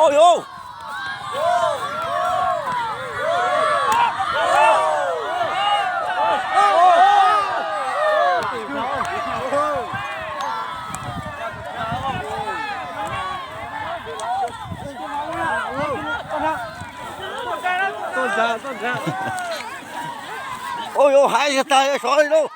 Oj yus. Oj yus, hais tag sov li lauj.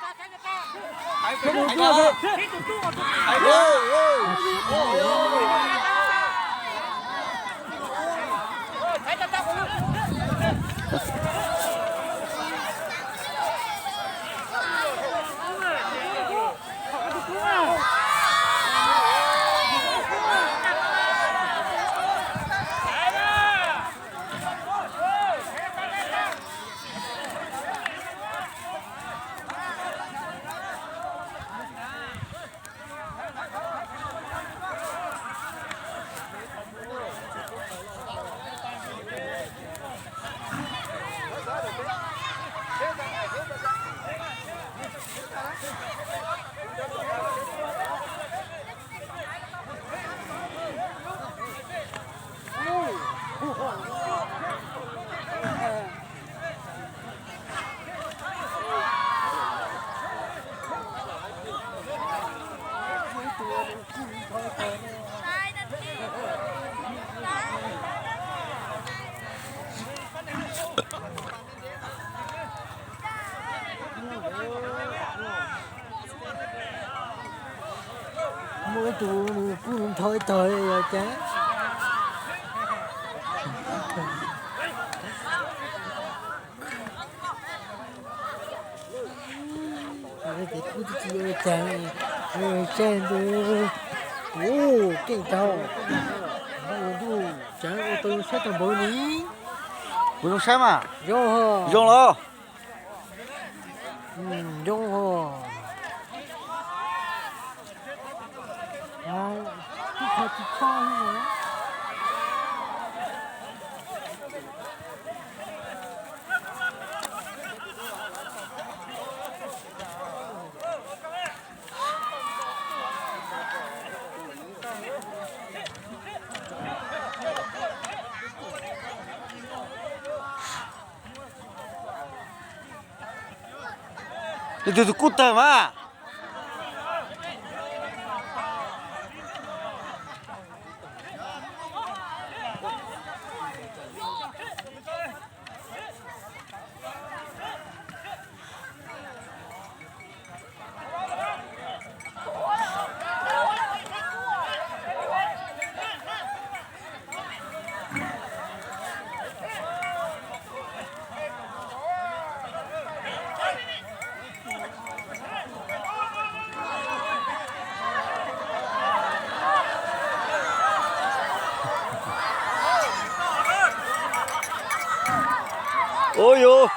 Muaj ib tug nws kuj ntho ib tog li los cas. Ces kuj tsis ua cas, saib ntu, ua keej tau, ntuj, tseem ua tau zoo saib tau npaum li. Kuv zoo saib mas. Zoo, zoo los. Zoo os. Ib qho tsis tshaj li no. Leej twg tus kub tawg mas. Ua yus,